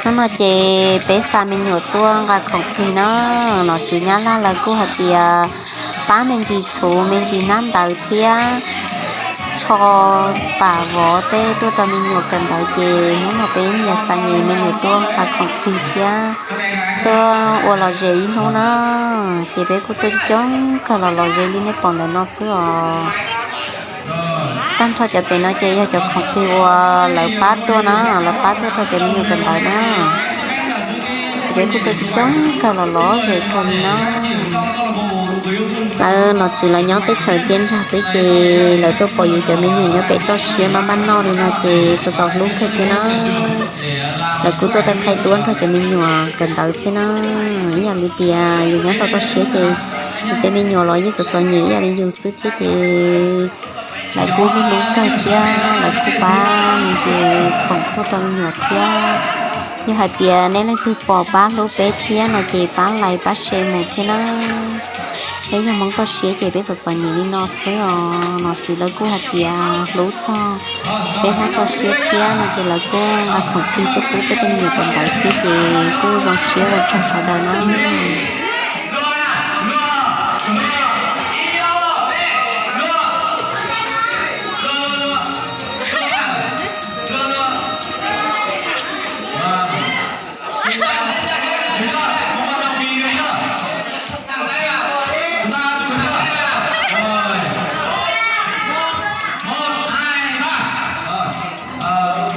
Hnub no ces peb xa me nyuam tuaj nqa khoom plig na. Nom tswv Nyab Laj lawv kuj hais tias pab me ntsis txhuv me ntsis hnab ntawv thiab tsho pam vov tej tuaj rau me nyuam kawm ntawv ces hnub no peb nyias xa nyias me nyuam tuaj nqa khoom plig thiab tuaj ua los zes ib hnub na. Ces peb kuj tuaj coob kawg los los zes li nej pom ntawm no xwb os. Tag nrho cov pem no ces yog cov khoom plig uas lawv pab tuaj na, lawv pab tuaj rau cov me nyuam kawm ntawv na. Ces peb kuj tuaj coob kawg los los zes kawg li na. Lawv nom tswv lawv nyob teb chaws Ntiaj Ntsag xwb ces lawv tuaj pom yus cov me nyuam nyob pem toj siab npaj npaj noj li no ces txaus txaus hlub kawg thiab na. Lawv kuj tuaj thaij thaij duab nrog cov me nyuam kawm ntawv thiab na. Ib yam li tias yus nyob rau toj siab ces yus tej me nyuam los yeej txom txom nyem ib yam li yus xwb thiab ces lawv kuj hlub hlub kawg thiab lawv kuj pab me ntsis khoom tuaj rau me nyuam thiab. Yog hais tias nej leej twg pom pab hlub peb thiab no ces pab like pab share mus thiab na. Peb yog Hmoob toj siab ces peb txom txom nyem li no xwb os. Nom tswv lawv kuj hais tias hlub txog peb Hmoob toj siab thiab no ces lawv kuj nqa khoom plig tuaj pub peb tej me nyuam kawm ntawv thiab ces kuj zoo siab ua tsaug sawv daws na.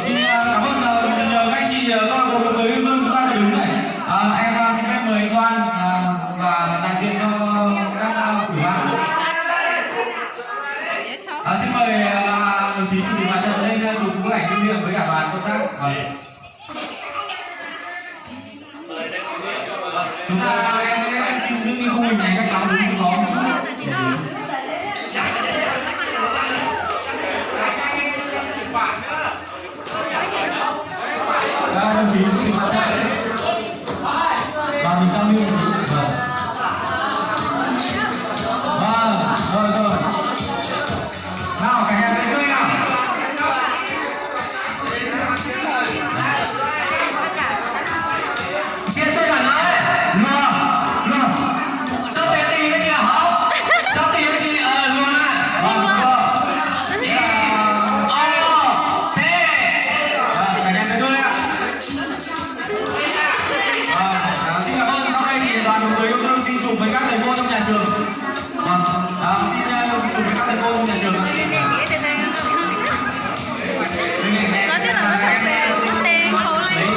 Xin, à, cảm ơn, ờ, nhờ các anh chị, ờ, câu lạc bộ nụ cười yêu thương chúng ta đã đứng này. Ờ, em, ờ, xin phép mời Doan, ờ, và đại diện cho các, ờ, ủy ban. Ờ, xin mời, ờ, đồng chí chủ tịch mặt trận lên, ờ, chụp bức ảnh lưu niệm với cả đoàn công tác. Vâng. Chúng ta, em sẽ xin giữ cái khung hình này, các cháu đứng cho có một chút. Các đồng chí, chúng mình mặt trận. Và mình giao lưu một tí. Vâng. Vâng, rồi, rồi. Nào, cả nhà tươi tươi nào. Chia tôi là nói, lùa, lùa. Cho tụi tì với kia hổ. Cho tụi với kia, ờ, lùa nè. Vâng, lùa. Ờ, ờ, thế. Vâng, cả nhà tươi tươi ạ. Vâng, à, xin cảm ơn. Sau đây thì đoàn nụ cười yêu thương xin chụp với các thầy cô trong nhà trường. Vâng, à, xin, à, chụp với các thầy cô trong nhà trường ạ. Có cái là nó phải tên khâu lên.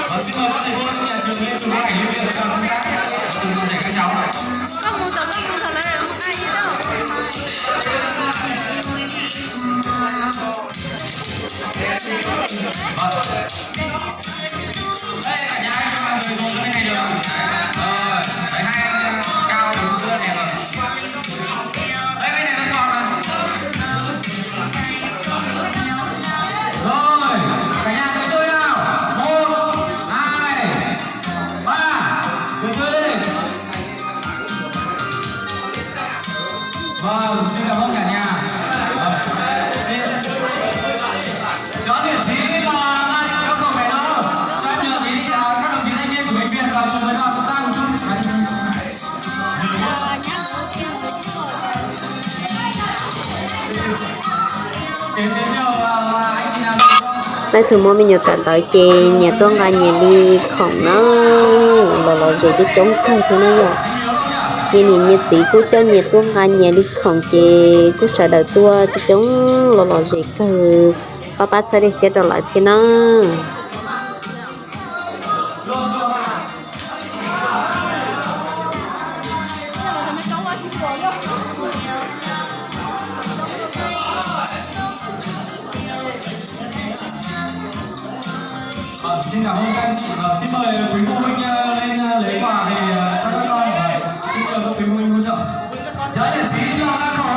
Vâng, xin mời các thầy cô trong nhà trường lên chụp bức ảnh lưu niệm với đoàn công tác và cùng toàn thể các cháu. Có mũ tao có mũ tao lấy không? Ai gì đâu. Vâng. Đây, cả nhà anh em người ngồi bên này được. Rồi, đấy, hai anh, ờ, cao thì cũng rất là đẹp rồi. Đấy, bên này vẫn còn mà. Rồi, cả nhà tôi tôi nào. Một, hai, ba. Tôi tôi lên. Vâng, xin cảm ơn cả nhà. Vâng, xin. Cháu Thiện Thúy là ba điểm các cậu bé đó. Cho em nhờ tí đi, à, các đồng chí thanh niên của bệnh viện vào chụp với đoàn công tác một chút. Để giới thiệu, à, anh chị nào. Leej twg muaj me nyuam kawm ntawv ces nyias tuaj nqa nyias li khoom na, los los zes coob coob kawg thiab na yom. Nyias niam nyias txiv kuj coj nyias tuaj nqa nyias li khoom ces kuj sawv daws tuaj coob coob los los zes kawg, pab pab txhawb dej siab rau lawv thiab na. Vâng, xin cảm ơn các anh chị. Vâng, xin mời quý phụ huynh, ờ, lên, ờ, lấy quà về, ờ, cho các con. Vâng, xin mời các quý phụ huynh hỗ trợ. Cháu Nhật Trí là ba khẩu